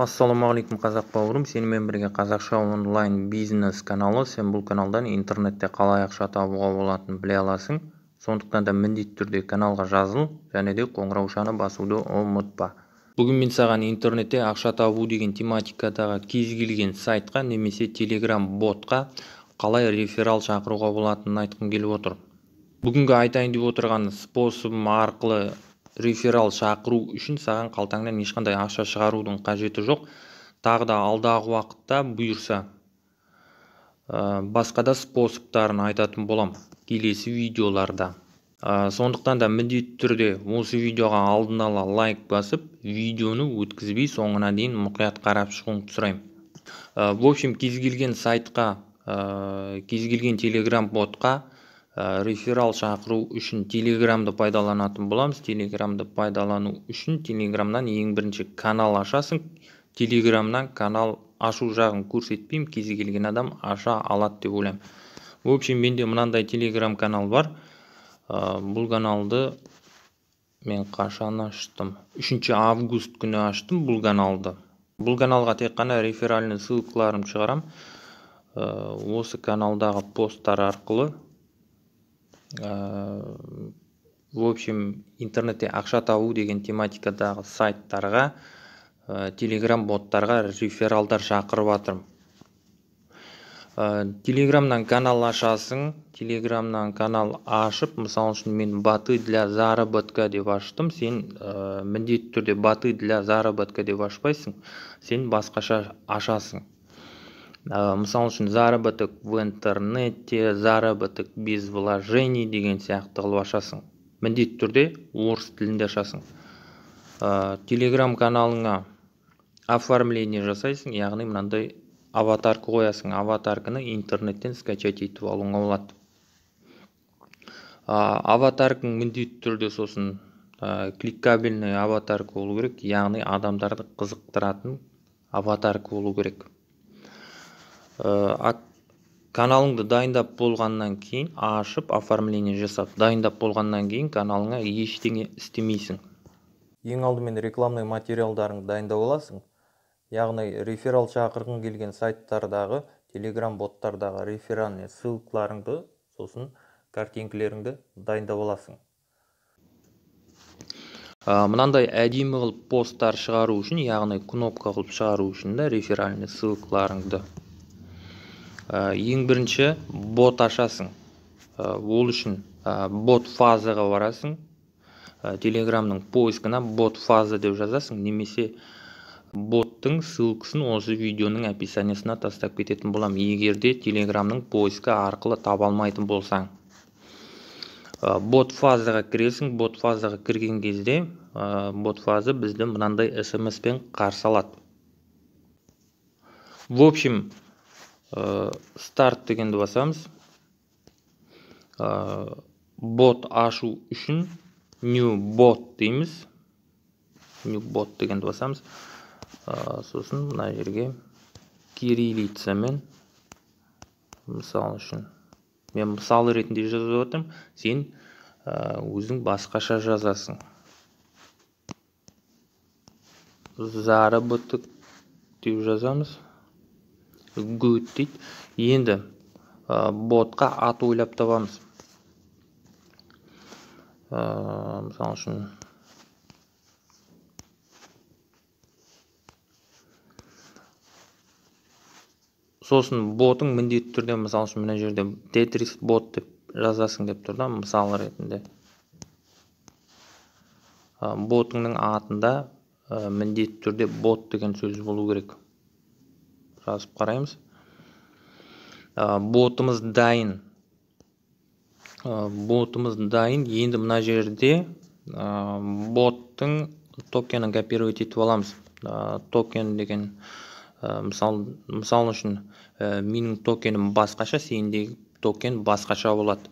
Ассалаумағалейкум, қазақ бауырым, сенімен бірге Қазақша онлайн бизнес каналы. Сен бұл каналдан интернетте қалай ақша табуға болатынын біле аласың. Сондықтан да міндетті түрде каналға жазыл және де қоңыраушаны басуды ұмытпа. Бүгін мен саған интернетте ақша табу деген тематикадағы кез келген сайтқа немесе телеграм ботқа қалай реферал шақыруға болатынын айтқым келіп отыр. Бүгінгі айтайын деп отырған способым арқылы реферал шақыру үшін саған қалтаңнан ешқандай ақша шығарудың қажеті жоқ. Тағы да алдағы уақытта бұйырса басқа да способтарын айтатын болам келесі видеоларда. Сондықтан да міндетті түрде осы видеоға алдын ала лайк басып, видеоны өткізбей соңына дейін мұқият қарап шығуыңды сұраймын. В общем, кез келген сайтқа, кез келген телеграм ботқа реферал шақыру үшін телеграмды пайдаланатын боламыз. Телеграмды пайдалану үшін телеграмнан ең бірінші канал ашасың. Телеграмнан канал ашу жағын көрсетпеймін, кез келген адам аша алады деп ойлаймын. В общем, менде мынандай телеграм канал бар. Бұл каналды мен қашан аштым? 3 август күні аштым бұл каналды. Бұл каналға тек қана реферальный ссылкаларым шығарам. Осы каналдағы посттар арқылы в общем, интернетте ақша табу деген тематикадағы сайттарға, телеграм боттарға рефералдар шақырып жатырмын. Телеграмнан канал ашасың, телеграмнан канал ашып, мысалы үшін мен боты для заработка деп аштым. Сен міндетті түрде боты для заработка деп ашпайсың, сен басқаша ашасың. Мысалы үшін заработок в интернете, заработок без вложений деген сияқты қылып ашасың. Міндетті түрде орыс тілінде ашасың. Телеграм каналыңа оформление жасайсың, яғни мынандай аватарка қоясың. Аватарканы интернеттен скачать етіп алуыңа болады. Аватаркаң міндетті түрде сосын кликабельный аватарка болу керек, яғни адамдарды қызықтыратын аватарка болу керек. Каналыңды дайындап болғаннан кейін, ашып, оформление жасап, дайындап болғаннан кейін каналыңа ештеңе істемейсің. Ең алдымен рекламный материалдарыңды дайындап аласың. Яғни реферал шақырғың келген сайттардағы, телеграм боттардағы реферальный ссылкаларыңды, сосын картинкалеріңді дайындап аласың. Мынандай әдемі қылып посттар шығару үшін, яғни кнопка қылып шығару үшін да реферальный ссылкаларыңды ең бірінші бот ашасың. Ол үшін бот фазаға барасың. Телеграмның поискына бот фаза деп жазасың, немесе боттың ссылкасын осы видеоның описаниясына тастап кететін болам, егер де телеграмның поискі арқылы таба алмайтын болсаң. Бот фазаға кіресің. Бот фазаға кірген кезде бот фаза бізді мынандай смс-пен қарсы алады. В общем, старт дегенді басамыз. Бот ашу үшін new bot дейміз. New bot дегенді басамыз. Сосын мына жерге кириллицамен, мысал үшін, мен мысал ретінде жазып отырмын, сен өзің басқаша жазасың. Заработок деп жазамыз. Good дейді. Енді ботқа ат ойлап табамыз. Мысал үшін сосын ботың міндетті түрде, мысал үшін мына жерде Tetris бот деп жазасың деп тұр да, мысал ретінде. Ботыңның атында міндетті түрде бот деген сөз болу керек. Жазып қараймыз. Ботымыз дайын. Ботымыз дайын. Енді мына жерде боттың токенін копировать етіп аламыз. Токен деген мысал үшін менің токенім басқаша, сендегі токен басқаша болады.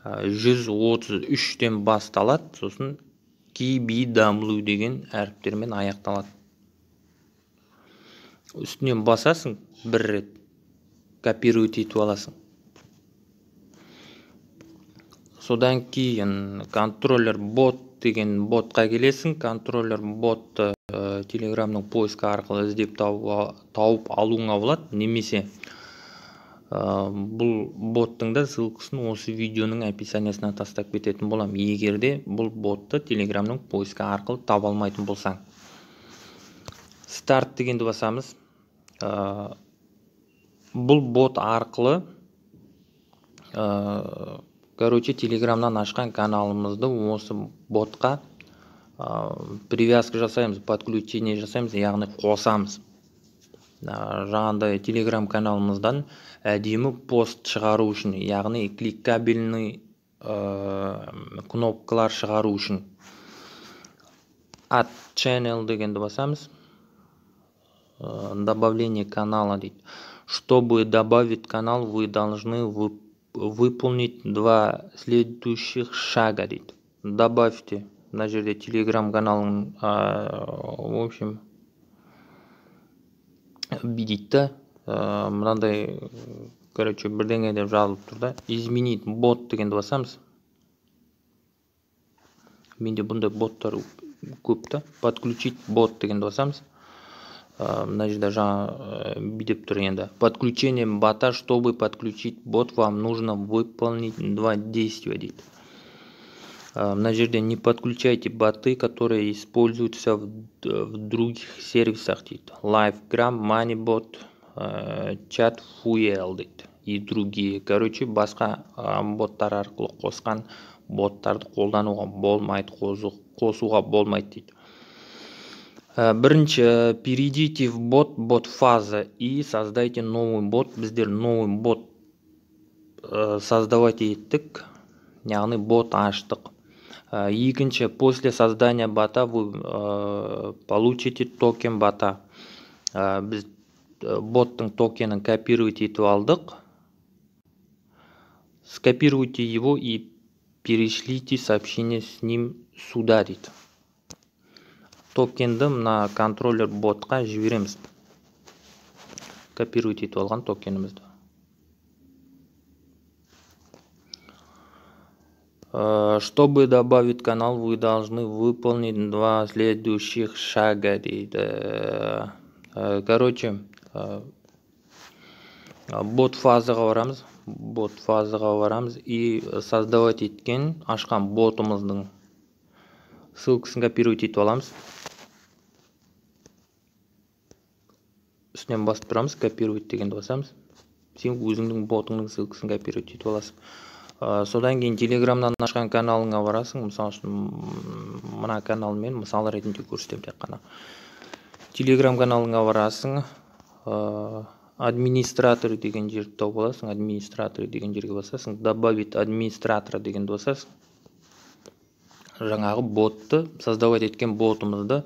133-тен басталады, сосын KBW деген әріптермен аяқталады. Үстінен басасың бір рет, копировать етіп аласың. Содан кейін контроллер бот деген ботқа келесің. Контроллер ботты Телеграмның поискі арқылы іздеп тауып алуыңа болады, немесе бұл боттың да ссылкасын осы видеоның описаниясына тастап кететін боламын, егер де бұл ботты Телеграмның поискі арқылы таба алмайтын болсаң. Старт дегенді басамыз. Бұл бот арқылы короче, Телеграмнан ашқан каналымызды осы ботқа привязка жасаймыз, подключение жасаймыз, яғни қосамыз. Жаңағындай Телеграм каналымыздан әдемі пост шығару үшін, яғни кликабельный кнопкалар шығару үшін. Add channel дегенді басамыз. Добавление канала дейді. Чтобы добавить канал, вы должны выполнить два следующих шага дейді. Добавьте. Мына жерде Телеграм каналын, в общем, дейді да, мынандай, короче, бірдеңе деп жазылып тұр да. Изменить бот дегенді басамыз. Менде бұндай боттар көп та. Подключить бот дегенді басамыз. Мына жерде жаңа бүйтіп тұр енді. Подключение бота. Чтобы подключить бот, вам нужно выполнить два действия дейді. Мына жерде не подключайте боты, которые используются в других сервисах дейді. LiveGram, MoneyBot, ChatFuel дейді и другие. Короче, басқа боттар арқылы қосқан боттарды қолдануға болмайды, қосуға болмайды дейді. Бірінші, перейдите в бот, бот фаза и создайте новый бот. Біздер новый бот создавать еттік, яғни бот аштық. Екінші, после создания бота вы получите токен бота. Біз боттың токенін копировать етіп алдық. Скопируйте его и перешлите сообщение с ним сюда дейді. Токенді мына контроллер ботқа жібереміз. Копировать етіп алған токенімізді. Чтобы добавить канал, вы должны выполнить два следующих шага дейді. Короче, бот фазаға барамыз. Бот фазаға барамыз и создавать еткен, ашқан ботымыздың ссылкасын копировать етіп аламыз. Үстінен басып тұрамыз, копировать дегенді басамыз. Сен өзіңнің ботыңның ссылкасын копировать етіп аласың. Содан кейін Телеграмнан ашқан каналыңа барасың. Мысал үшін, мына каналмен мысал ретінде көрсетемін тек қана. Телеграм каналыңа барасың. Администратор деген жерді тауып аласың. Администратор деген жерге басасың. Добавить администратора дегенді басасың. Жаңағы ботты, создавать еткен ботымызды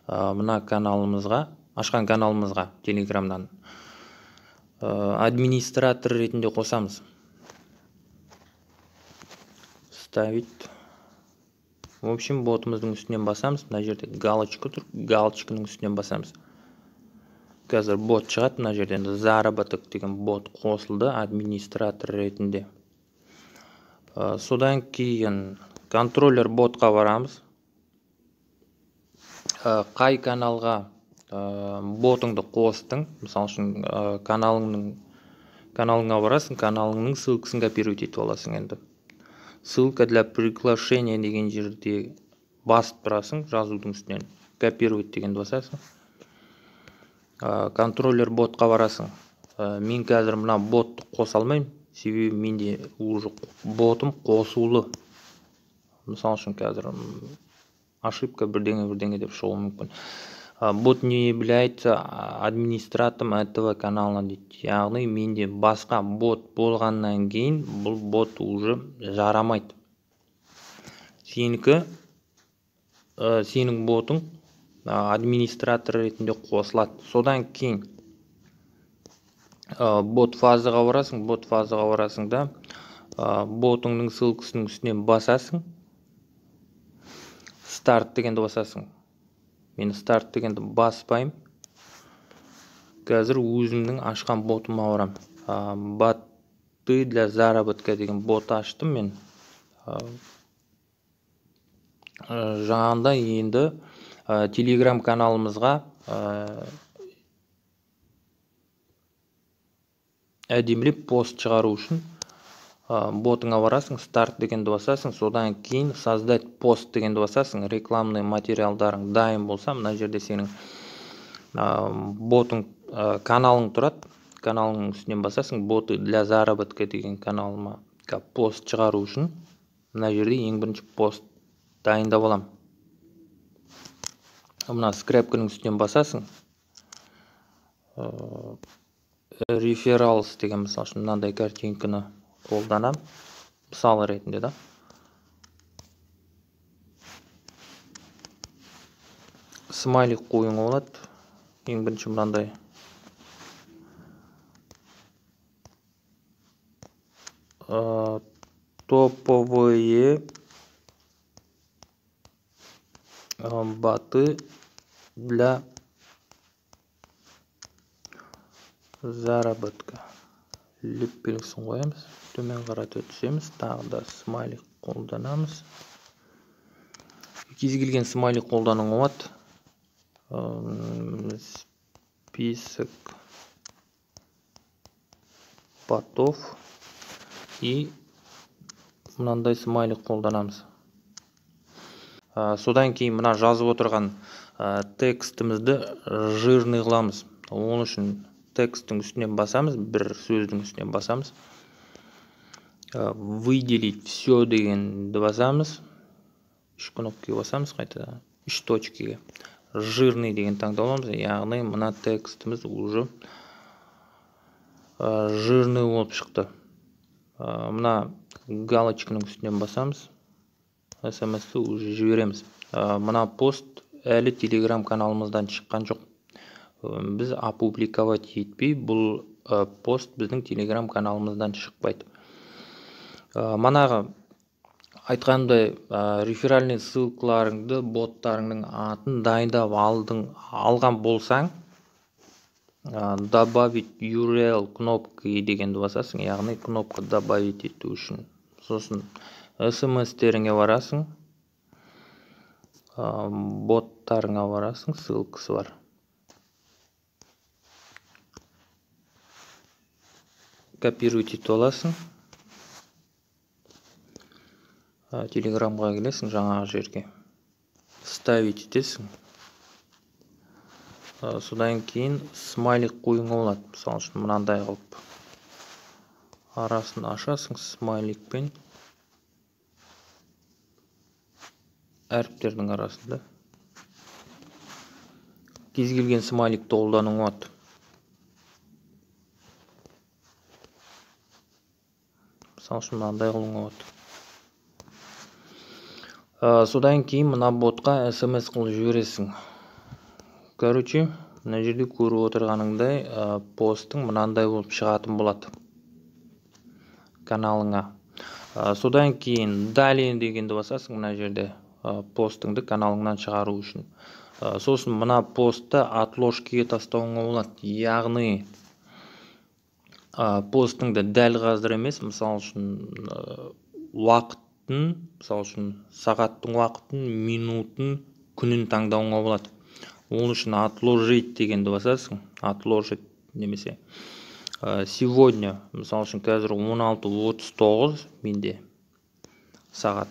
мына каналымызға, ашқан каналымызға Телеграмнан администратор ретінде қосамыз. Ставить. В общем, ботымыздың үстінен басамыз. Мына жерде галочка тұр. Галочканың үстінен басамыз. Қазір бот шығады. Мына жерден заработок деген бот қосылды администратор ретінде. Содан кейін контроллер ботқа барамыз. Қай каналға ботыңды қостың, мысал үшін, каналыңа барасың, каналыңның ссылкасын копировать етіп аласың енді. Ссылка для приглашения деген жерде басып тұрасың, жазудың үстінен копировать дегенді басасың. Контроллер ботқа барасың. Мен қазір мына ботты қоса алмаймын, себебі менде уже ботым қосулы. Мысал үшін, қазір ошибка бірдеңе деп шығуы мүмкін. Бот не является администратором этого канала дейді. Яғни менде басқа бот болғаннан кейін бұл бот уже жарамайды. Сенікі, сенің ботың администратор ретінде қосылады. Содан кейін бот фазаға барасың, бот фазаға барасың да, ботыңның ссылкасының үстінен басасың. Старт дегенді басасың. Мен старт дегенді баспаймын. Қазір өзімнің ашқан ботыма барамын. Боты для заработка деген бот аштым мен. Жаңағында енді Телеграм каналымызға әдемілеп пост шығару үшін ботыңа барасың, старт дегенді басасың, содан кейін создать пост дегенді басасың. Рекламный материалдарың дайын болса, мына жерде сенің ботың, каналың тұрады. Каналыңның үстінен басасың, боты для заработка деген каналыма пост шығару үшін мына жерде ең бірінші пост дайындап аламын. Мына скрепканың үстінен басасың. Рефералс деген, мысал үшін, мынандай картинканы қолданам мысал ретінде да. Смайлик қоюыңа болады. Ең бірінші мынандай топовые боты для заработка. Леп белгісін қоямыз, төмен қарата түсеміз, тағы да смайлик қолданамыз. Кез келген смайлик қолдануға болады. Список ботов и мынандай смайлик қолданамыз. Содан кейін мына жазып отырған текстімізді жирный қыламыз. Оның үшін тексттің үстінен басамыз, бір сөздің үстінен басамыз. Выделить все дегенді басамыз. Үш кнопкаға басамыз, қайтадан үш точкаға. Жирный деген таңдап аламыз, яғни мына текстіміз уже жирный болып шықты. Мына галочканың үстінен басамыз, смс-ті уже жібереміз. Мына пост әлі Telegram каналымыздан шыққан жоқ. Біз опубликовать етпей, бұл пост біздің Telegram каналымыздан шықпайды. Манағы айтқандай, реферальный ссылкаларыңды, боттарыңның атын дайындап алған болсаң, добавить URL кнопки дегенді басасың, яғни кнопка добавить ету үшін. Сосын смс-теріңе барасың, боттарыңа барасың, ссылкасы бар. Копировать етіп аласың. Телеграмға келесің, жаңағы жерге вставить етесің. Содан кейін смайлик қоюыңа болады. Мысалы үшін мынандай қылып арасын ашасың смайликпен, әріптердің арасында. Кез келген смайликті қолдануға болады. Мысалы үшін мынандай қылуға болады. Содан кейін мына ботқа смс қылып жібересің. Короче, мына жерде көріп отырғаныңдай, посттың мынандай болып шығатын болады каналыңа. Содан кейін далее дегенді басасың мына жерде, постыңды каналыңнан шығару үшін. Сосын мына постты отложкаға тастауыңа болады. Яғни постыңды дәл қазір емес, мысалы үшін уақытын, мысалы үшін сағаттың уақытын, минутын, күнін таңдауыңа болады. Ол үшін отложить дегенді басасың, отложить немесе сегодня, мысалы үшін қазір 16:39 менде сағат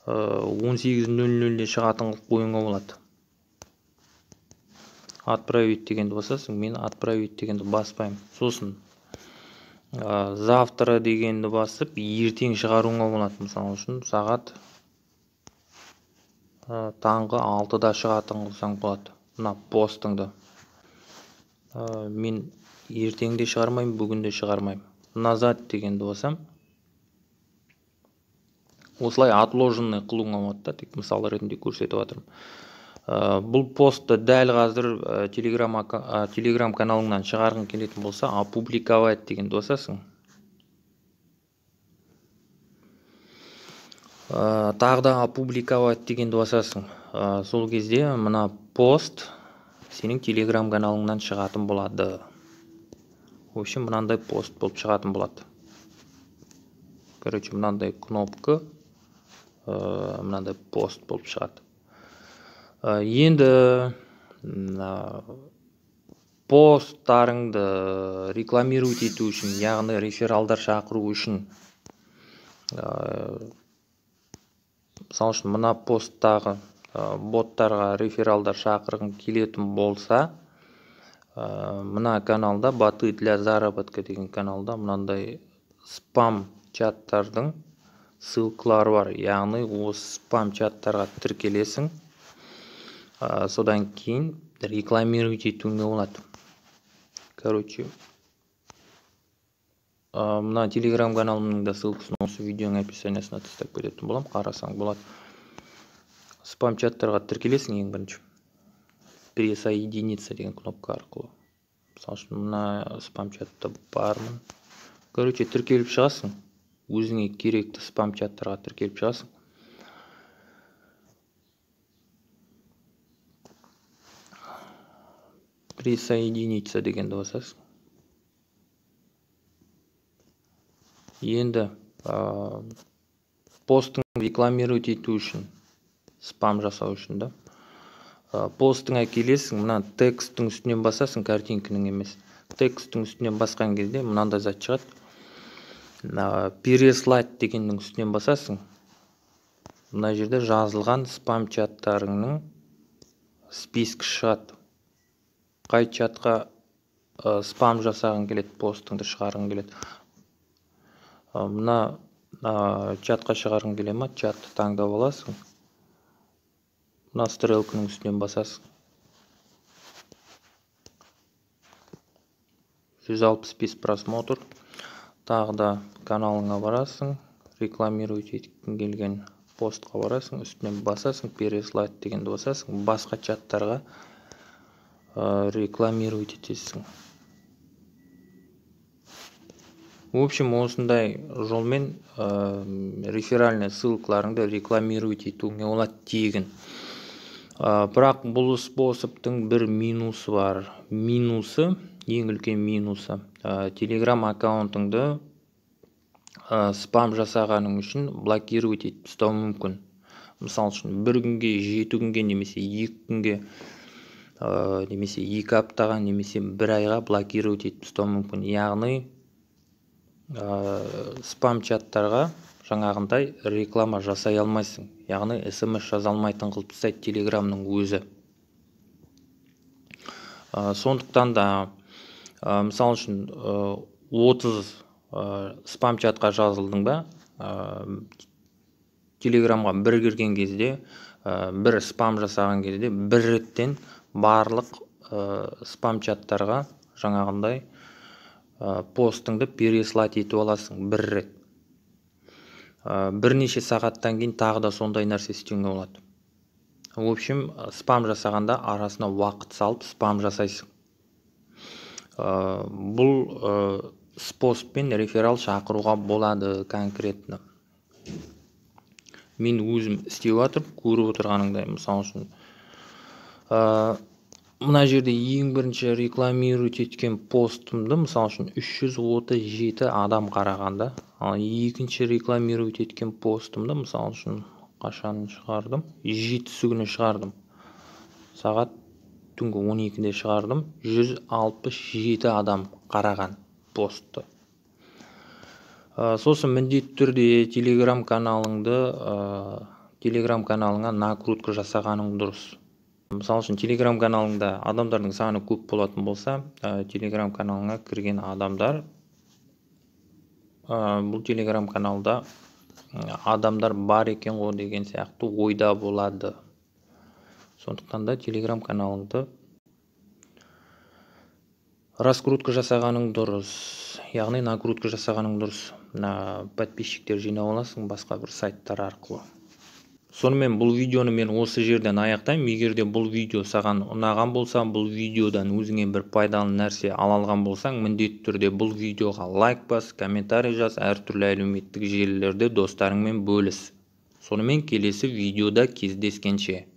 18:00-де шығатын қылып қоюыңа болады. Отправить дегенді басасың, мен отправить дегенді баспаймын. Сосын завтра дегенді басып, ертең шығаруыңа болады. Мысалы үшін сағат таңғы 6-да шығатын қылсаң болады мына постыңды. Мен ертең де шығармаймын, бүгін де шығармаймын. Назад дегенді басам. Осылай отложенный қылуыңа болады да, тек мысал ретінде көрсетіп жатырмын. Бұл постты дәл қазір Telegram каналыңнан шығарғың келетін болса, опубликовать дегенді басасың. Тағы да опубликовать дегенді басасың. Сол кезде мына пост сенің Telegram каналыңнан шығатын болады. В общем, мынандай пост болып шығатын болады. Короче, мынандай кнопка, мынандай пост болып шығады. Енді посттарыңды рекламировать ету үшін, яғни рефералдар шақыру үшін, мысалы үшін мына посттағы боттарға рефералдар шақырғың келетін болса, мына каналда «Боты для заработка» деген каналда мынандай спам чаттардың ссылкалары бар. Яғни осы спам чаттарға тіркелесің, содан кейін рекламировать етуіңе болады. Короче, мына телеграм каналымның да ссылкасын осы видеоның описаниясына тастап кететін боламын, қарасаң болады. Спам чаттарға тіркелесің ең бірінші «Присоединиться» деген кнопка арқылы. Мысалы үшін, мына спам чатта бармын. Короче, тіркеліп шығасың, өзіңе керекті спам чаттарға тіркеліп шығасың. «Присоединиться» дегенді басасың. Енді постың рекламировать ету үшін, спам жасау үшін да, постыңа келесің, мына тексттің үстінен басасың, картинкінің емес. Тексттің үстінен басқан кезде мынандай зат шығады. «Переслать» дегеннің үстінен басасың. Мына жерде жазылған спам чаттарыңның спискі шығады. Қай чатқа спам жасағың келеді, постыңды шығарғың келеді. Мына чатқа шығарғың келе ма, чатты таңдап аласың. Мына стрелканың үстінен басасың. 165 просмотр. Тағы да каналыңа барасың, рекламировать еткің келген постқа барасың, үстінен басасың, «Переслать» дегенді басасың, басқа чаттарға рекламировать етесің. В общем, осындай жолмен реферальный ссылкаларыңды рекламировать етуіңе болады тегін. Бірақ бұл способтың бір минусы бар. Минусы, ең үлкен минусы, Telegram аккаунтыңды спам жасағаның үшін блокировать етіп тастауы мүмкін. Мысалы үшін, бір күнге, 7 күнге, немесе 2 күнге, немесе 2 аптаға, немесе бір айға блокировать етіп тастауы мүмкін. Яғни спам чаттарға жаңағындай реклама жасай алмайсың. Яғни СМС жаза алмайтын қылып тастайды Телеграмның өзі. Сондықтан да, мысалы үшін, 30 спам чатқа жазылдың ба, Телеграмға бір кірген кезде, бір спам жасаған кезде бір реттен барлық спам чаттарға жаңағындай постыңды переслать етіп аласың бір рет. Бірнеше сағаттан кейін тағы да сондай нәрсе істеуіңе болады. В общем, спам жасағанда арасына уақыт салып спам жасайсың. Бұл способпен реферал шақыруға болады конкретно. Мен өзім істеп жатырмын, көріп отырғаныңдай, мысалы үшін, мына жерде ең бірінші рекламировать еткен постымды, мысалы үшін, 337 адам қарағанда, ал екінші рекламировать еткен постымды, мысалы үшін, қашан шығардым? 7 күні шығардым. Сағат түнгі 12-де шығардым. 167 адам қараған постты. Сосын міндетті түрде Telegram каналыңды, Telegram каналыңа накрутка жасағаның дұрыс. Мысалы үшін, Telegram каналыңда адамдардың саны көп болатын болса, Telegram каналыңа кірген адамдар, бұл Telegram каналда адамдар бар екен ғой деген сияқты ойда болады. Сондықтан да Telegram каналыңды раскрутка жасағаның дұрыс, яғни накрутка жасағаның дұрыс. Мына подписчиктер жинап аласың басқа бір сайттар арқылы. Сонымен бұл видеоны мен осы жерден аяқтаймын. Егер де бұл видео саған ұнаған болса, бұл видеодан өзіңе бір пайдалы нәрсе ала алған болсаң, міндетті түрде бұл видеоға лайк бас, комментарий жаз, әртүрлі әлеуметтік желілерде достарыңмен бөліс. Сонымен келесі видеода кездескенше.